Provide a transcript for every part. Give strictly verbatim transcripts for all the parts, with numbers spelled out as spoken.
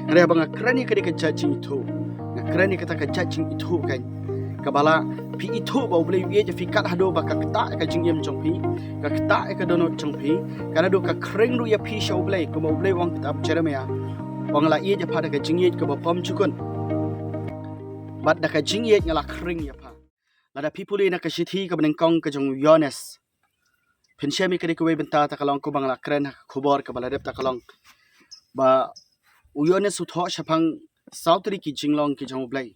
Hynrei haba nga kren ïa kadei ka jait jingithuh, nga kren ïa kata ka jait jingithuh kan, kaba la phi ithuh ba U Blei u ïeit ïa phi kat haduh ba ka ktah ïa ka jingim jong phi, ka ktah ïa ka dohnud jong phi, kat haduh ka khring ruh ïa phi sha U Blei, kumba U Blei u ong ha kitab Jeremiah, u ong, nga la ïeit ïa pha da ka jingïeit kaba bymjukut, bad da ka jingïeit nga la khring ïa pha. Lada phi pule na ka shithi kaba nyngkong ka jong u Ïoannis, phin shem ïa kadei kawei bynta, ta ka long kumba nga la kren ha ka khubor kaba la dep, ta ka long ba u Ïoannis u thoh shaphang saw tylli ki jinglong ki jong U Blei.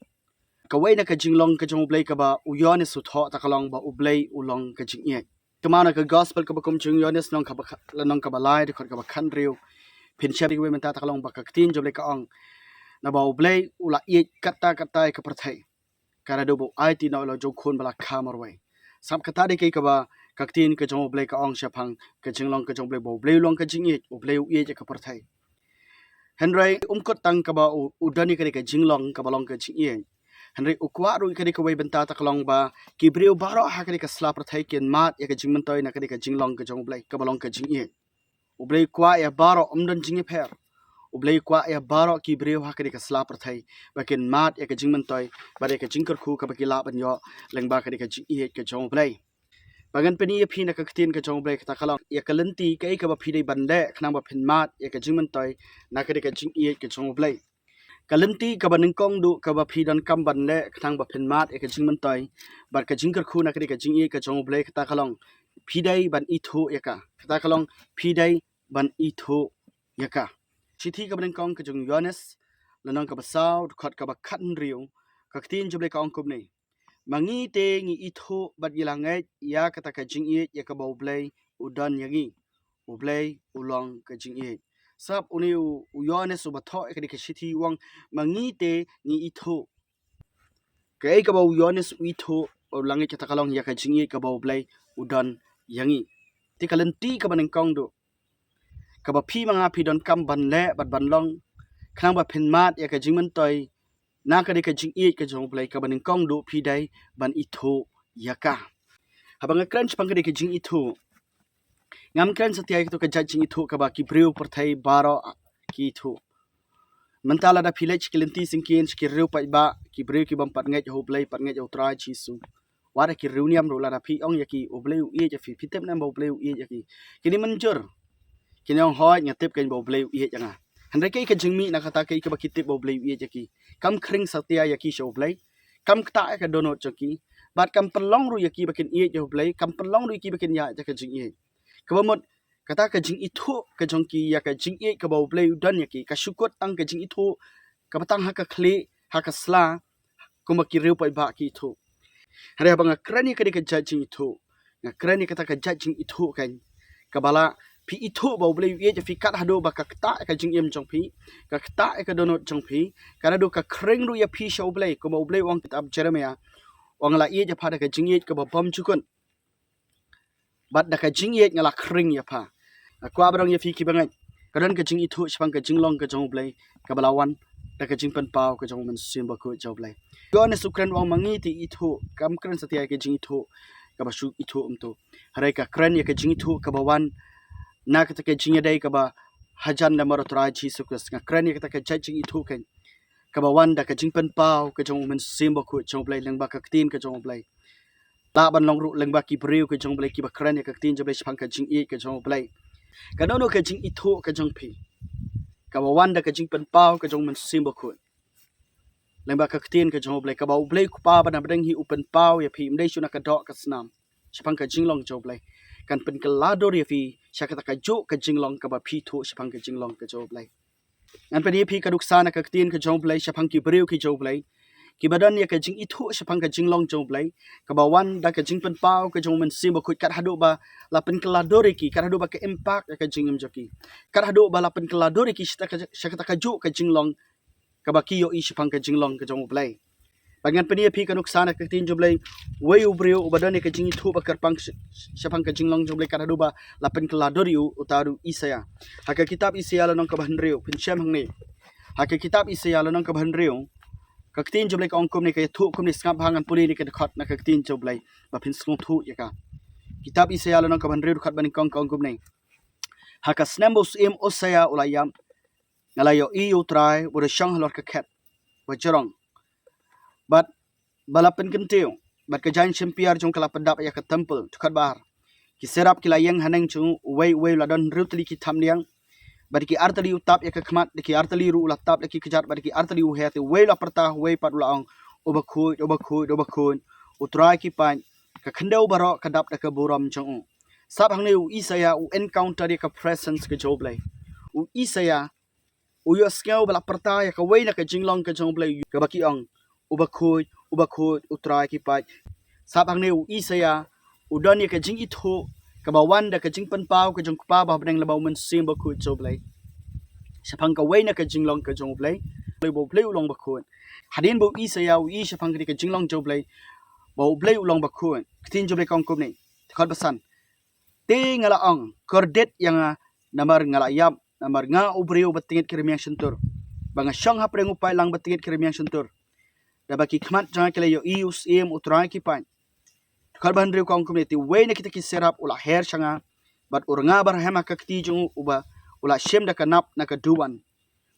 Kawei na ka jinglong ka jong U Blei kaba u Ïoannis u thoh, ta ka long ba U Blei u long ka jingïeit. Te ma na ka gospel kaba kum jong u Ïoannis, lynnong kaba kha-, lynnong kaba lai, dkhot kaba khathynriew, phin shem ïa kawei bynta, ta ka long ba ka ktien jong U Blei ka ong, naba U Blei u la ïeit katta katta ïa ka pyrthei, kat haduh ba u aiti noh ïa la u jong u Khun ba la kha marwei. Sngap, kata dei kaei kaba ka ktien ka jong U Blei ka ong shaphang ka jinglong ka jong U Blei, ba U Blei u long ka jingïeit, U Blei u ïeit ïa ka pyrthei. Hynrei um kut tang kaba u, u don ïa kadei ka jinglong kaba long ka jingïeit, hynrei u kwah ruh ïa kadei kawei bynta, ta ka long ba ki briew baroh ha kadei ka sla pyrthei kin mad ïa ka jingmyntoi na kadei ka jinglong ka jong U Blei kaba long ka jingïeit. U Blei u kwah ïa baroh, um don jingïapher. U Blei u kwah ïa baroh ki briew ha kadei ka sla pyrthei ba kin mad ïa ka jingmyntoi bad ïa ka jingkyrkhu kaba ki lah ban ïoh lyngba kadei ka jingïeit ka jong U Blei. Ba ngan pyni ïa phi na ka ktien ka jong U Blei, kata ka long ïa ka lynti kaei kaba phi dei ban leh khnang ba phin mad ïa ka jingmyntoi na kadei ka jingïeit ka jong U Blei. Ka lynti kaba nyngkong duh kaba phi donkam ban leh khnang ba phin mad ïa ka jingmyntoi bad ka jingkyrkhu na kadei ka jingïeit ka jong U Blei, kata ka long phi dei ban ithuh ïa ka. Kata ka long phi dei ban ithuh ïa ka. Shithi kaba nyngkong ka jong u Ïoannis, lynnong kaba saw, dkhot kaba khathynriew, ka ktien jong U Blei ka ong kumne: Ma ngi te ngi ithuh bad ngi la ngeit ïa kata ka jingïeit ïa kaba U Blei u don ïa ngi. U Blei u long ka jingïeit. Sngap, une u, u Ïoannis uba thoh ïa kadei ka shithi u ong, ma ngi te ngi ithuh. Kaei kaba u Ïoannis u ithuh, u la ngeit, kata ka long ïa ka jingïeit kaba U Blei u don ïa ngi. Te ka lynti kaba nyngkong duh kaba phi ma nga phi donkam ban leh bad ban long khnang ba phin mad ïa ka jingmyntoi na kadei ka jingïeit ka jong U Blei, kaba nyngkong duh phi dei ban ithuh ïa ka. Haba nga kren shaphang kadei ka jingithuh, ngam kren satia ïa kato ka jait jingithuh kaba ki briew pyrthei baroh ki ithuh. Mynta lada phi leit sha ki lynti syngkien, sha ki riew paidbah, ki briew ki bym pat ngeit ha U Blei, pat ngeit ha U Trai Jisu, wat ha ki riewniam ruh, lada phi ong ïa ki U Blei u ïeit ïa phi, phi tip ne em ba U Blei u ïeit ïa ki? Kin ïa mynjur. Kin ïa ong, hooid, nga tip kein ba U Blei u ïeit ïa nga. Hynrei kaei ka jingmih na kata, kaei kaba ki tip ba U Blei u ïeit ïa ki? Kam khring satia ïa ki sha U Blei, kam ktah ïa ka dohnud jong ki, bad kam pynlong ruh ïa ki ba kin ïeit ïa U Blei, kam pynlong ruh ïa ki ba kin ïaid ïa ka jingïeit. Kaba mut kata ka jingithuh ka jong ki ïa ka jingïeit kaba U Blei u don ïa ki ka shu kut tang ka jingithuh kaba tang ha ka khlieh, ha ka sla, kumba ki riew paidbah ki ithuh. Hynrei haba nga kren ïa kadei ka jait jingithuh, nga kren ïa kata ka jait jingithuh kan, kaba la phi ithuh ba U Blei u ïeit ïa phi kat haduh ba ka ktah ïa ka jingim jong phi, ka ktah ïa ka dohnud jong phi, kat haduh ka khring ruh ïa phi sha U Blei, kumba U Blei u ong ha kitab Jeremiah, u ong, nga la ïeit ïa pha da ka jingïeit kaba bymjukut, bad da ka jingïeit nga la khring ïa pha. Nga kwah ban ong ïa phi kiba ngeit, ka don ka jingithuh shaphang ka jinglong ka jong U Blei kaba la wan da ka jingpynpaw ka jong U Mynsiem Bakhuid jong U Blei. Ïoannis u kren u ong, ma ngi te ithuh, kam kren satia ïa ka jingithuh kaba shu ithuh kumto, hynrei ka kren ïa ka jingithuh kaba wan na kata ka jingïadei kaba hajan lem bad U Trai Jisu Khrist. Nga kren ïa kata ka jait jingithuh kan, kaba wan da ka jingpynpaw ka jong U Mynsiem Bakhuid jong U Blei, lyngba ka ktien ka jong U Blei. Lah ban long ruh lyngba ki briew ka jong U Blei kiba kren ïa ka ktien jong U Blei shaphang ka jingïeit ka jong U Blei. Kano kano ka jingithuh ka jong phi kaba wan da ka jingpynpaw ka jong U Mynsiem Bakhuid, lyngba ka ktien ka jong U Blei, kaba U Blei u Kpa ba na bneng hi u pynpaw ïa phi, ym dei shuh na ka doh ka snam, shaphang ka jinglong jong U Blei, kan pynkylla dur ïa phi sha kata kajuh ka jinglong kaba phi ithuh shaphang ka jinglong ka jong U Blei. Ngan pyni ïa phi ka nuksa na ka ktien ka jong U Blei shaphang ki briew ki jong U Blei kiba don ïa ka jingithuh shaphang ka jinglong jong U Blei, kaba wan da ka jingpynpaw ka jong U Mynsiem Bakhuid, kat haduh ba la pynkylla dur ïa ki, kat haduh ba ka impact ïa ka jingim jong ki, kat haduh ba la pynkylla dur ïa ki sha kata ka, sha kata kajuh ka jinglong kaba ki ïohi shaphang ka jinglong ka jong U Blei. Bad ngan pyni ïa phi ka nuksa na ka ktien jong U Blei, uwei u briew uba don ïa ka jingithuh ba kyrpang sh-, shaphang ka jinglong jong U Blei, kat haduh ba la pynkylla dur ïa u, uta u Isaïah. Ha ka kitab Isaïah lynnong kaba hynriew, phin shem hangne. Ha ka kitab Isaïah lynnong kaba hynriew, ka ktien jong U Blei ka ong kumne, ka ïathuh kumne, sngap bha, ngan pule ïa ka dkhot na ka ktien jong U Blei ba phin sngewthuh ïa ka. Kitab Isaïah lynnong kaba hynriew, dkhot ba nyngkong, ka ong kumne: Ha ka snem ba u syiem Usiah u la ïap, nga la ïohi ïa u Trai ba u da shong halor ka khet ba jrong, bad ba la pynkyntiew, bad ka jaiñ shympier jong u ka la pyndap ïa ka templ. Dkhot ba ar. Ki serap ki la ïeng haneng jong u, uwei uwei u la don hynriew tylli ki thapniang, bad da ki ar tylli u tap ïa ka khmat, da ki ar tylli ruh u la tap ïa ki kjat, bad da ki ar tylli u her. Te uwei u la pyrta, uwei pat u la ong, U Bakhuid, U Bakhuid, U Bakhuid, u Trai ki paid, ka khyndew baroh ka dap da ka burom jong u. Sap hangne u Isaïah u encounter ïa ka presence ka jong U Blei. U Isaïah u ïohsngew ba la pyrta ïa kawei na ka jinglong ka jong U Blei, kaba ki ong, U Bakhuid, U Bakhuid, u Trai ki paid. Sap hangne u Isaïah u don ïa ka jingithuh kaba wan da ka jingpynpaw ka jong U Kpa ba ha bneng lem bad U Mynsiem Bakhuid jong U Blei. Shaphang kawei na ka jinglong ka jong U Blei, ba U Blei u long bakhuid. Hadien ba u Isaïah u ïohi shaphang kane ka jinglong jong U Blei, ba U Blei u long bakhuid, ka ktien jong U Blei ka ong kumne. Dkhot ba san. Te nga la ong, kordit ïa nga, namar nga la ïap, namar nga u briew ba tyngit ki rmiang shyntur, ba nga shong ha pdeng u paidlang ba tyngit ki rmiang shyntur, da ba ki khmat jong nga ki la ïohi u Syiem u Trai ki paid. Dkhot ba hynriew ka ong kumne. Te uwei na kita ki serap u la her sha nga, bad u rnga ba rhem ha ka kti jong u, uba u la shim da ka nap na ka duwan,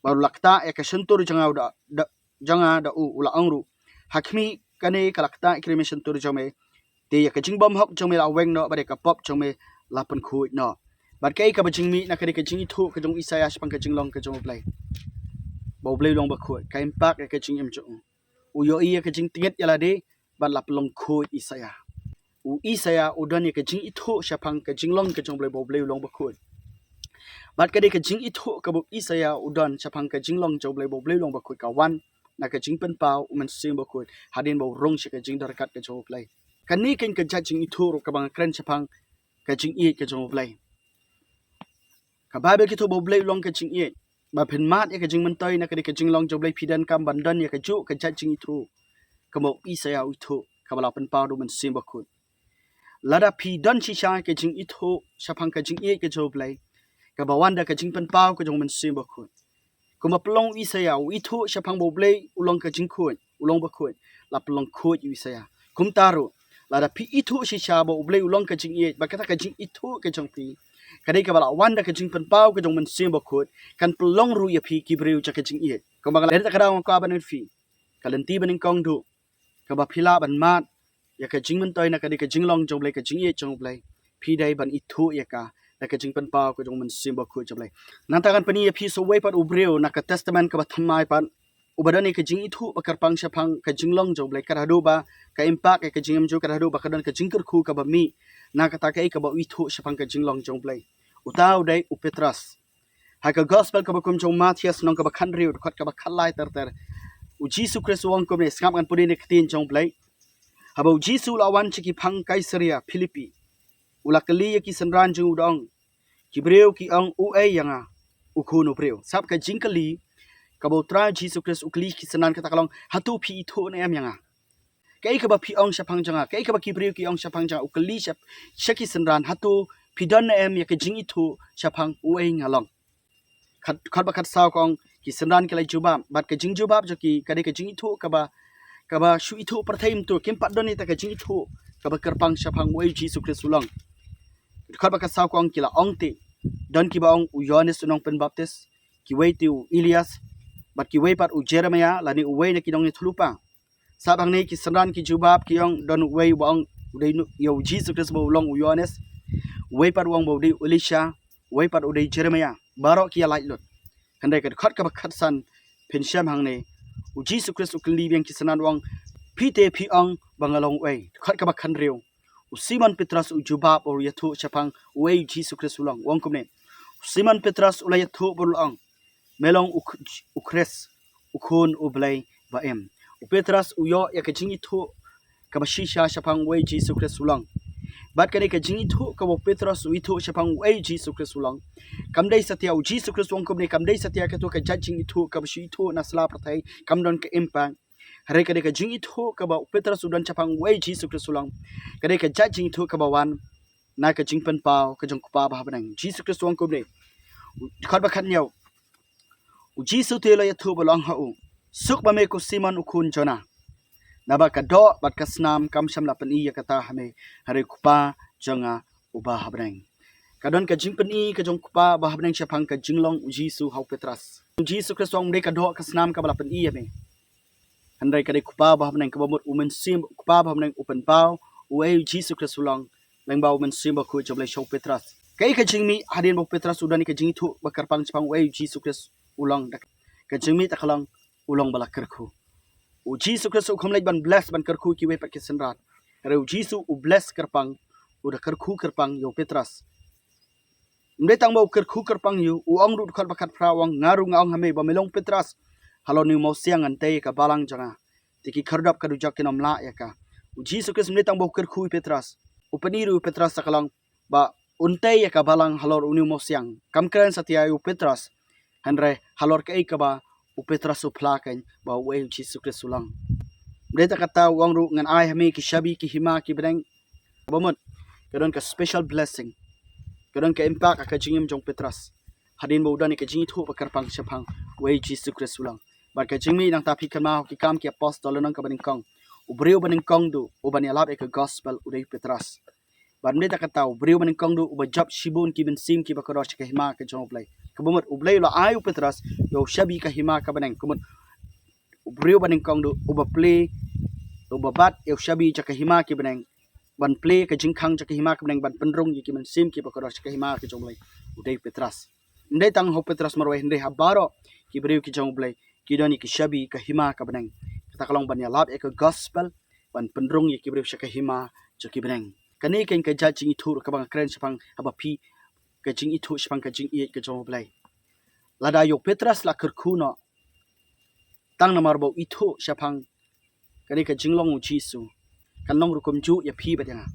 bad u la ktah ïa ka shyntur jong nga da, da, jong nga da u, u la ong ruh, Ha khmih, kane ka la ktah ïa ki rmiang shyntur jong me. Te ïa ka jingbymhok jong me la weng noh, bad ïa ka pop jong me la pynkhuid noh. Bad kaei kaba jingmih na kane ka jingithuh ka jong u Isaïah shaphang ka jinglong ka jong U Blei, ba U Blei u long bakhuid, ka impact ïa ka jingim jong u. U ïohi ïa ka jingtyngit ïa lade, bad la pynlong khuid Isaïah. U Isaïah u don ïa ka jingithuh shaphang ka jinglong ka jong U Blei, ba U Blei u long bakhuid. Bad kane ka jingithuh kaba u Isaïah u don shaphang ka jinglong jong U Blei, ba U Blei u long bakhuid, ka wan na ka jingpynpaw U Mynsiem Bakhuid hadien ba u rung sha ka jingdon ryngkat ka jong U Blei. Kane keiñ ka jait jingithuh ruh kaba nga kren shaphang ka jingïeit ka jong U Blei. Ka Baibl ka ïathuh ba U Blei u long ka jingïeit. Ba phin mad ïa ka jingmyntoi na kane ka jinglong jong U Blei, phi donkam ban don ïa kajuh ka jait jingithuh kaba u Isaïah u ithuh, kaba la pynpaw da U Mynsiem Bakhuid. Lada phi don shisha ka jingithuh shaphang ka jingïeit ka jong U Blei, kaba wan da ka jingpynpaw ka jong U Mynsiem Bakhuid, kumba pynlong u Isaïah u ithuh shaphang ba U Blei u long ka jingkhuid, u long bakhuid, la pynlong khuid ïa u Isaïah. Kumta ruh, lada phi ithuh shisha ba U Blei u long ka jingïeit, ba kata ka jingithuh ka jong phi ka dei kaba la wan da ka jingpynpaw ka jong U Mynsiem Bakhuid, kan pynlong ruh ïa phi ki briew jong ka jingïeit. Kumba nga la ïathuh, ka dang kwah ban ïathuh ïa phi ka lynti banyngkong duh, kaba phi lah ban mad ïa ka jingmyntoi na kane ka jinglong jong U Blei, ka jingïeit jong U Blei, phi dei ban ithuh ïa ka da ka jingpynpaw ka jong U Mynsiem Bakhuid jong U Blei. Nangta ngan pyni ïa phi sa uwei pat u briew na ka Testament kaba thymmai pat, uba don ïa ka jingithuh ba kyrpang shaphang ka jinglong jong U Blei, ka dei haduh ba ka impact ïa ka jingim jong u, ka dei haduh ba ka don ka jingkyrkhu kaba mih na kata kaei kaba u ithuh shaphang ka jinglong jong U Blei. Uta u dei u Petros. Ha ka Gospel kaba kum jong u Mathaios, lynnong kaba khathynriew, dkhot kaba khatlai ter ter, u Jisu Khrist u ong kumne, sngap, ngan pule na ka ktien jong U Blei. Haba u Jisu u la wan sha ki phang Kaisaria Philippi, u la kylli ïa ki synran jong u, u da ong, Ki briew ki ong uei ïa nga, u Khun u briew? Sngap ka jingkylli kaba u Trai Jisu Khrist u kylli ki synran, kata ka long, Hato phi ithuh ne em ïa nga? Kaei kaba phi ong shaphang jong nga, kaei kaba ki briew ki ong shaphang jong nga, u kylli sha, sha ki synran, Hato phi don ne em ïa ka jingithuh shaphang uei nga long? Khat, dkhot ba khatsaw ka ong, ki synran ki la jubab, bad ka jingjubab jong ki ka dei ka jingithuh kaba, kaba shu ithuh pyrthei mynta, kim pat don ïa kata ka jingithuh kaba kyrpang shaphang uei u Jisu Khrist u long. Dkhot ba khatsaw ka ong, ki la ong te, don kiba ong u Ïoannis u nongpynbaptis, kiwei te u Elias, bad kiwei pat u Jeremiah lane uwei na ki nongïathuhlypa. Sngap, hangne ki synran ki jubab, ki ong, don uwei uba ong u dei ïa u Jisu Khrist ba u long u Ïoannis, uwei pat u ong ba u dei u Elisha, uwei pat u dei Jeremiah. Baroh ki ïa lait lut. Hynrei ka dkhot kaba khatsan, phin shem hangne, u Jisu Khrist u kylli biang ki synran, u ong, Phi te phi ong ba nga long uei? Dkhot kaba khathynriew, u Simon Petros u jubab, u ïathuh shaphang uei u Jisu Khrist u long, u ong kumne. U Simon Petros u la ïathuh bad u la ong, Me long u Kh-, u Khrist, u Khun U Blei ba im. U Petros u ïoh ïa ka jingithuh kaba shisha shaphang uei u Jisu Khrist u long. Bad kane ka jingithuh kaba u Petros u ithuh shaphang uei u Jisu Khrist u long, kam dei satia, u Jisu Khrist u ong kumne, kam dei satia kato ka jait jingithuh kaba shu ithuh na sla pyrthei, kam don ka impact. Hynrei ka dei ka jingithuh kaba u Petros u don shaphang uei u Jisu Khrist u long, ka dei ka jait jingithuh kaba wan na ka jingpynpaw ka jong u Kpa ba ha bneng. U Jisu Khrist u ong kumne, dkhot ba khathynñiew, u Jisu te u la ïathuh bad u la ong ha u, Suk bha me ko Simon u khun Jona, naba ka doh bad ka snam kam shym la pyni ïa kata ha me, hynrei u Kpa jong nga uba ha bneng. Ka don ka jingpyni ka jong u Kpa ba ha bneng shaphang ka jinglong u Jisu ha u Petros. U Jisu Khrist u ong ym dei ka doh ka snam kaba la pyni ïa me, hynrei ka dei u Kpa ba ha bneng. Kaba mut u Mynsiem, u Kpa ba ha bneng u pynpaw uei u Jisu Khrist u long, lyngba u Mynsiem Bakhuid jong U Blei sha u Petros. Kaei ka jingmih hadien ba u Petros u don ïa ka jingithuh ba kyrpang shaphang uei u Jisu Khrist u long? Ka jingmih ta ka long, u long ba la kyrkhu. U Jisu Khrist u kham leit ban bless, ban kyrkhu ïa kiwei pat ki synran. Hynrei u Jisu u bless kyrpang, u da kyrkhu kyrpang ïa u Petros. Ym dei tang ba u kyrkhu kyrpang ïa u, u ong ruh dkhot ba khatphra, u ong, nga ruh nga ong ha me ba me long Petros, halor une u mawsiang ngan tei ïa ka balang jong nga, te ki khyrdop ka dujok kin ym lah ïa ka. U Jisu Khrist ym dei tang ba u kyrkhu ïa u Petros, u pyni ruh ïa u Petros ta ka long ba un tei ïa ka balang halor une u mawsiang. Kam kren satia ïa u Petros, hynrei halor kaei kaba u Petros u phla kein ba uei u Jisu Khrist u long. Ym dei tang kata, u ong ruh, ngan ai ha me ki shabi ki hima ki bneng. Kaba mut ka don ka special blessing, ka don ka impact ha ka jingim jong u Petros hadien ba u don ïa ka jingithuh ba kyrpang shaphang uei u Jisu Khrist u long. Bad ka jingmih nangta, phi kynmaw ha ki Kam ki Apostol lynnong kaba nyngkong, u briew ba nyngkong duh uban ïalap ïa ka gospel u dei u Petros. Bad ym dei tang kata, u briew ba nyngkong duh uba jop shibun ki mynsiem kiba kordor sha ka hima ka jong U Blei. Kaba mut U Blei u la ai u Petros ïa u shabi ka hima ka bneng. Kaba mut u briew ba nyngkong duh uba plie, uba bat ïa u shabi jong ka hima ki bneng, ban plie ka jingkhang jong ka hima ka bneng, ban pynrung ïa ki mynsiem kiba kordor sha ka hima ka jong U Blei, u dei u Petros. Ym dei tang ha u Petros marwei, hynrei ha baroh ki briew ki jong U Blei ki don ïa ki shabi ka hima ka bneng. Kata ka long ban ïalap ïa ka gospel, ban pynrung ïa ki briew sha ka hima jong ki bneng. Kane kein ka jait jingithuh kaba nga kren shaphang, haba phi, ka jingithuh shaphang ka jingïeit ka jong U Blei. Lada ïa u Petros la kyrkhu noh tang namar ba u ithuh shaphang kane ka jinglong u Jisu, kan long ruh kumjuh ïa phi bad ïa nga.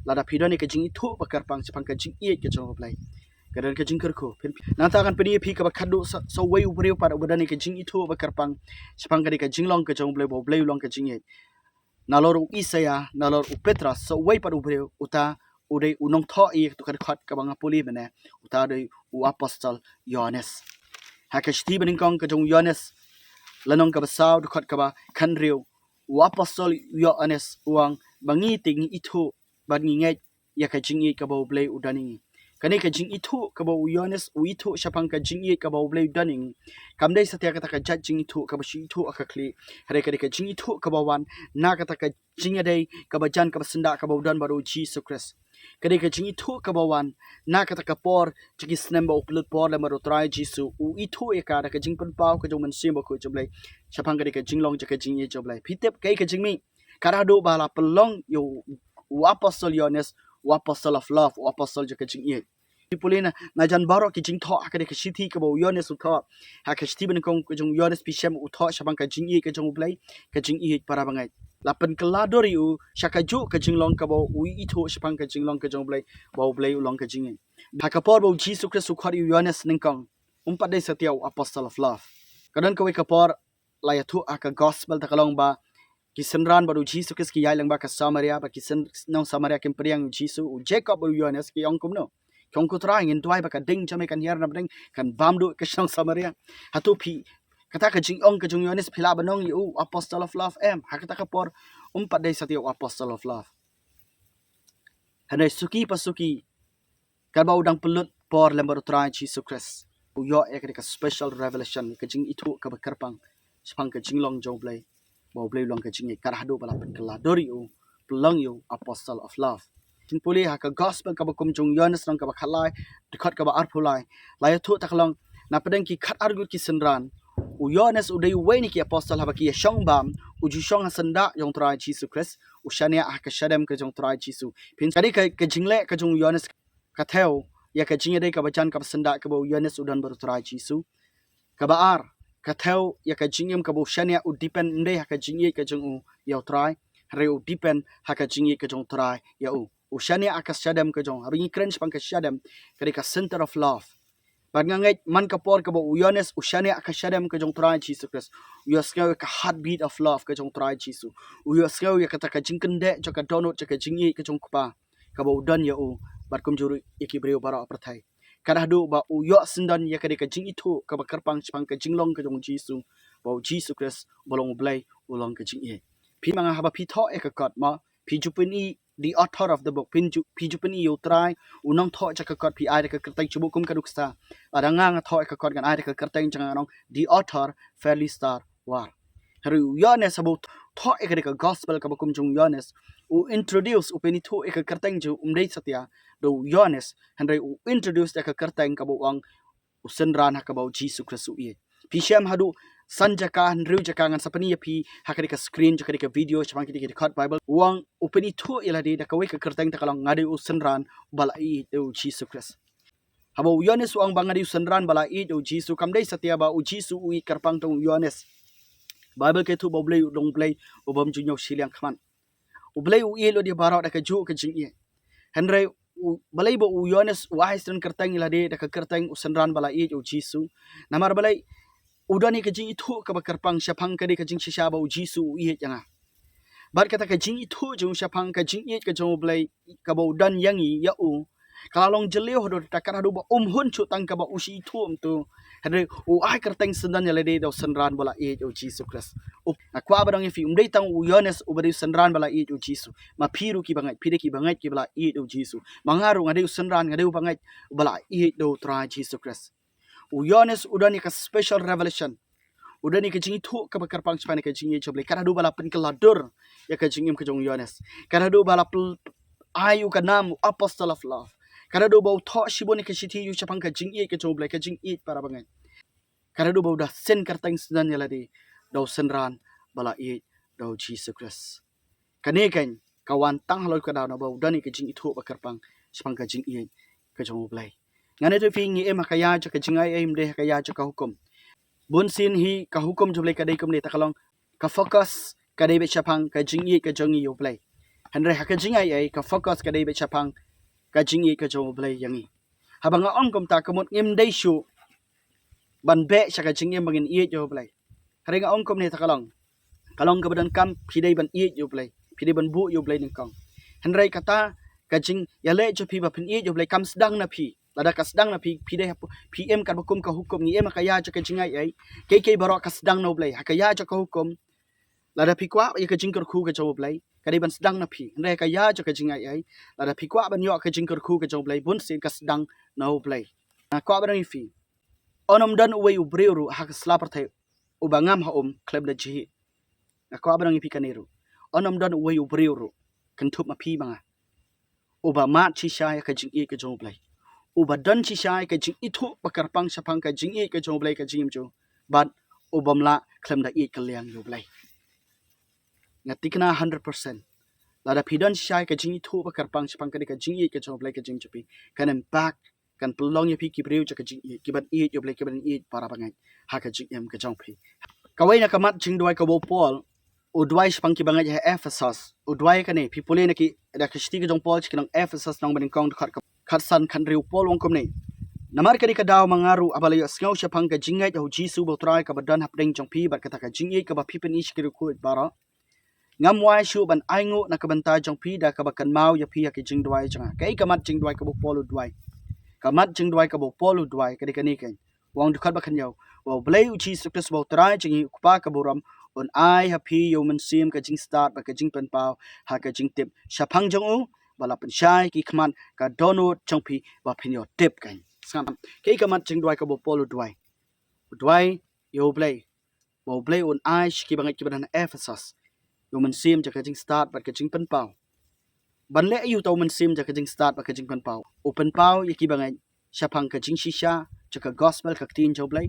Lada phi don ïa ka jingithuh ba kyrpang shaphang ka jingïeit ka jong U Blei, ka don ka jingkyrkhu. Phin, nangta ngan pyni ïa phi kaba khatduh sa, sa uwei u briew pat uba don ïa ka jingithuh ba kyrpang shaphang kane ka jinglong ka jong U Blei, ba U Blei u long ka jingïeit. Nalor u Isaïah, nalor u Petros, sa uwei pat u briew, uta u dei u nongthoh ïa kato ka dkhot kaba nga pule mynne, uta u dei u Apostol Ïoannis. Ha ka shithi ba nyngkong ka jong u Ïoannis, lynnong kaba saw, dkhot kaba khathynriew, u Apostol Ïoannis u ong ba ngi te ngi ithuh bad ngi ngeit ïa ka jingïeit kaba U Blei u don ïa ngi. Kane ka jingithuh kaba u Ïoannis u ithuh shaphang ka jingïeit kaba U Blei u don ïa ngi, kam dei satia kata ka jait jingithuh kaba shu ithuh ha ka khlieh, hynrei ka dei ka jingithuh kaba wan na kata ka jingïadei kaba jan kaba syndah kaba u don bad u Jisu Khrist. Ka dei ka jingithuh kaba wan na kata ka por jong ki snem ba u pynlut por lem bad u Trai Jisu, u ithuh ïa ka da ka jingpynpaw ka jong u Mynsiem Bakhuid jong U Blei shaphang ka dei ka jinglong jong ka jingïeit jong U Blei. Phi tip kaei ka jingmih? Ka dei haduh ba la pynlong ïa u, u Apostol Ïoannis u Apostle of Love, u Apostol jong ka jingïeit. Phi pule na, na jan baroh ki jingthoh ha ka dei ka shithi kaba u Ïoannis u thoh, ha ka shithi ba nyngkong ka jong u Ïoannis phi shem u thoh shaphang ka jingïeit ka jong U Blei, ka jingïeit para bangeit. La pynkylla dur ïa u sha kajuh ka jinglong kaba u ithuh shaphang ka jinglong ka jong U Blei, ba U Blei u long ka jingïeit. Ha ka por ba u Jisu Khrist u khot ïa u Ïoannis nyngkong, um pat dei satia u Apostle of Love. Ka don kawei ka por la ïathuh ha ka gospel ta ka long ba ki synran bad u Jisu Khrist ki ïaid lyngba ka Samaria, bad ki syn-, nong Samaria kim pdiang u Jisu, u Jakob bad u Ïoannis ki ong kumno? Ki ong, ko Trai, ngin duwai ba ka ding jong me kan hiar na pdeng, kan bam duh ka shnong Samaria. Hato phi, kata ka jingong ka jong u Ïoannis phi lah ban ong ïa u Apostle of Love em? Ha kata ka por um pat dei satia u Apostle of Love. Hynrei suki pa suki, katba u dang pynlut por lem bad u Trai Jisu Khrist, u ïoh ïa ka dei ka special revelation, ka jingithuh kaba kyrpang shaphang ka jinglong jong U Blei, ba U Blei u long ka jingïeit, ka dei haduh ba la pynkylla dur ïa u, pynlong ïa u Apostle of Love. Phin pule ha ka gospel kaba kum jong u Ïoannis lynnong kaba khatlai, dkhot kaba arphew lai, la ïathuh ta ka long, na pdeng ki khatar ngut ki synran, u Ïoannis u dei uwei na ki apostol haba ki ïashong bam, u ju shong ha syndah jong u Trai Jisu Khrist, u shaniah ha ka shadem ka jong u Trai Jisu. Phin, ka dei ka, ka jingleh ka jong u Ïoannis, ka thew ïa ka jingïadei kaba jan kaba syndah kaba u Ïoannis u don bad u Trai Jisu. Kaba ar, ka thew ïa ka jingim kaba u shaniah, u depend ym dei ha ka jingïeit ka jong u ïa u Trai, hynrei u depend ha ka jingïeit ka jong u Trai ïa u. U shaniah ha ka shadem ka jong, haba ngi kren shaphang ka shadem, ka dei ka center of love. Bad nga ngeit man ka por kaba u Ïoannis u shaniah ha ka shadem ka jong u Trai Jisu Khrist, u ïohsngew ïa ka heartbeat of love ka jong u Trai Jisu. U ïohsngew ïa kata ka jingkyndeh jong ka dohnud jong ka jingïeit ka jong u Kpa kaba u don ïa u, bad kumjuh ruh ïa ki briew baroh ha pyrthei. Ka dei haduh ba u ïoh syndon ïa ka dei ka jingithuh kaba kyrpang shaphang ka jinglong ka jong u Jisu, ba u Jisu Khrist uba long U Blei u long ka jingïeit. Phi ma nga, haba phi thoh ïa ka kot ma, phi ju pyni the author of the book. Phin ju, phi ju pyni ïa u Trai, u nongthoh jong ka kot, phi ai da ka kyrteng, shu buh kum ka nuksa. Lada nga nga thoh ïa ka kot, ngan ai da ka kyrteng jong nga, ngan ong the author, Fairly Star War. Hynrei u Ïoannis haba u thoh ïa ka, ka gospel kaba kum jong u Ïoannis, u introduce, u pynithuh ïa ka kyrteng jong u, um dei satia da u Ïoannis, hynrei u introduce ïa ka kyrteng kaba u ong u synran ha kaba u Jisu Khrist u ïeit. Phi shem haduh san jaka, hynriew jaka, ngan sa pyni ïa phi ha ka dei ka screen jong ka dei ka video shaphang ki dei ki dkhot Bible. U ong, u pynithuh ïa lade da kawei ka kyrteng, te ka long, nga dei u synran ba la ïeit da u Jisu Khrist. Haba u Ïoannis u ong ba nga dei u synran ba la ïeit da u Jisu, kam dei satia ba u Jisu u ïeit kyrpang tang u Ïoannis. Bible ka ïathuh ba U Blei u long Blei u bym ju ñiew shiliang khmat. U Blei u ïeit lut ïa baroh da kajuh ka jingïeit. Hynrei u, balei ba u Ïoannis u ai sdang kyrteng ïa lade da ka kyrteng u synran ba la ïeit u Jisu? Namar balei? U don ïa ka jingithuh kaba kyrpang shaphang ka dei ka jingshisha ba u Jisu u ïeit ïa nga. Bad kata ka jingithuh jong u shaphang ka jingïeit ka jong U Blei kaba u don ïa ngi, ïa u, ka la long jylliew haduh katta, kat haduh ba um hun shuh tang kaba u shu ithuh kumto. Hynrei u ai kyrteng syndon ïa lade da u synran ba la ïeit u Jisu Khrist. U, nga kwah ban ong ïa phi, um dei tang u Ïoannis uba dei u synran ba la ïeit u Jisu. Ma phi ruh ki bangeit, phi dei ki bangeit kiba la ïeit u Jisu. Ma nga ruh nga dei u synran, nga dei u bangeit ba la ïeit da u Trai Jisu Khrist. U Ïoannis u don ïa ka special revelation. U don ïa ka jingithuh kaba kyrpang shaphang ka jingïeit jong U Blei. Kat haduh ba la pynkylla dur ïa ka jingim ka jong u Ïoannis. Kat haduh ba la pyn-, ai u ka nam u Apostle of Love. Kat haduh ba u thoh shibun ïa ka shithi ïa u shaphang ka jingïeit ka jong U Blei, ka jingïeit para bangeit. Kat haduh ba u da sdang kyrteng syndon ïa lade da u synran ba la ïeit da u Jisu Khrist. Kane keiñ ka wan tang halor ka daw naba u don ïa ka jingithuh ba kyrpang shaphang ka jingïeit ka jong U Blei. Ngan ïathuh phi, ngi im ha ka ïa jong ka jingaiei, ym dei ha ka ïa jong ka hukum. Bunsien hi ka hukum jong U Blei ka dei kumne, te ka long ka focus ka dei beit shaphang ka jingïeit ka jong ngi ïa U Blei. Hynrei ha ka jingaiei ka focus ka dei beit shaphang ka jingïeit ka jong U Blei ïa ngi. Haba nga ong kumta, ka mut ngim dei shuh ban beh sha ka jingim ba ngin ïeit ïa U Blei. Hynrei nga ong kumne, te ka long, ka long kaba donkam, phi dei ban ïeit ïa U Blei, phi dei ban buh ïa U Blei nyngkong. Hynrei kata ka jingïaleh jong phi ba phin ïeit ïa U Blei kam sdang na phi. Lada ka sdang na phi, phi dei hapoh, phi im katba kum ka hukum, ngi im ha ka ïa jong ka jingaiei. Kaei kaei baroh ka sdang na U Blei. Ha ka ïa jong ka hukum, lada phi kwah ïa ka jingkyrkhu ka jong U Blei, ka dei ban sdang na phi. Hynrei ha ka ïa jong ka jingaiei, lada phi kwah ban ïoh ka jingkyrkhu ka jong U Blei, bunsien ka sdang na U Blei. Nga kwah ban ong ïa phi, un ym don uwei u briew ruh ha ka sla pyrthei uba ngam ha um khlem da jhieh. Nga kwah ban ong ïa phi kane ruh, un ym don uwei u briew ruh, kynthup ma phi ma nga, uba mad shisha ïa ka jingïeit ka jong U Blei, uba don shisha ïa ka jingithuh ba kyrpang shaphang ka jingïeit ka jong U Blei ka jingim jong u, bad u bym lah khlem da ïeit kylliang ïa U Blei. Nga thikna hundred percent, lada phi don shisha ïa ka jingithuh ba kyrpang shaphang ka dei ka jingïeit ka jong U Blei ka jingim jong phi, kan impact, kan pynlong ïa phi ki briew jong ka jingïeit, kiban ïeit ïa U Blei, kiban ïeit para bangeit ha ka jingim ka jong phi. Kawei na ka mat jingduwai kaba u Paul u duwai shaphang ki bangeit ha Ephesus, u duwai kane, phi pule na ki, da ka shithi ka jong u Paul sha ki nong Ephesus, lynnong banyngkong, dkhot ka khatsan khathynriew, u Paul u ong kumne: Namar kane ka daw ma nga ruh, haba la ïohsngew shaphang ka jingngeit ha u Jisu ba u Trai kaba don hapdeng jong phi, bad kata ka jingïeit kaba phi pyni sha ki riewkhuid baroh, ngam wai shuh ban ainguh na ka bynta jong phi da kaba kynmaw ïa phi ha ki jingduwai jong nga. Kaei ka mat jingduwai kaba u Paul u duwai? Ka mat jingduwai kaba u Paul u duwai ka dei kane keiñ. U ong, dkhot ba khathynñiew, ba U Blei U Jisu Khrist uba U Trai jong ngi, U Kpa kaba burom, un ai ha phi ïa U Mynsiem ka jingstad bad ka jingpynpaw ha ka jingtip shaphang jong u, ba la pynshai ki khmat ka dohnud jong phi ba phin ïoh tip keiñ. Sngap, kaei ka mat jingduwai kaba u Paul u duwai? U duwai ïa U Blei, ba U Blei un ai sha ki bangeit kiba don ha Ephesus ïa U Mynsiem jong ka jingstad bad ka jingpynpaw. Ban leh aïu uta U Mynsiem jong ka jingstad bad ka jingpynpaw? U pynpaw ïa ki bangeit shaphang ka jingshisha jong ka gospel, ka ktien jong U Blei.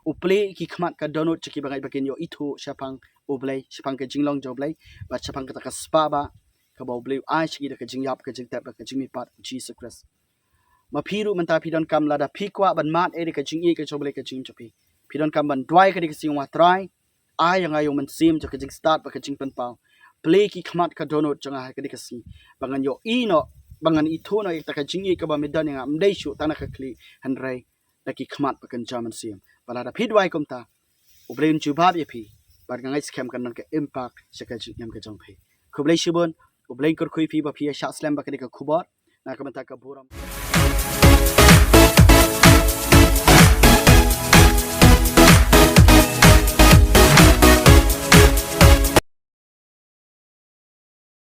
U plie ïa ki khmat ka dohnud jong ki bangeit ba kin ïoh ithuh shaphang U Blei, shaphang ka jinglong jong U Blei, bad shaphang kata ka spah bah kaba U Blei u ai sha ki da ka jingïap, ka jingtep, da ka jingmihpat U Jisu Khrist. Ma phi ruh mynta phi donkam, lada phi kwah ban mad ïa ka jingïeit ka jong U Blei ka jingim jong phi, phi donkam ban duwai ha kane ka sngi, ong, Trai, ai ïa nga ïa U Mynsiem jong ka jingstad bad ka jingpynpaw. Plie ïa ki khmat ka dohnud jong nga ha kane ka sngi, ba ngan ïohi noh, ba ngan ithuh noh ïa kata ka jingïeit kaba me don ïa nga, ym dei shuh tang na ka khlieh, hynrei da ki khmat ba kynja mynsiem. Bad lada phi duwai kumta, U Blei un jubab ïa phi, bad nga ngeit skhem kan don ka impact sha ka jingim ka jong phi. Khublei shibun, U Blei un kyrkhu ïa phi ba phi ïa shah slem bad kane ka khubor. Na ka bynta ka burom.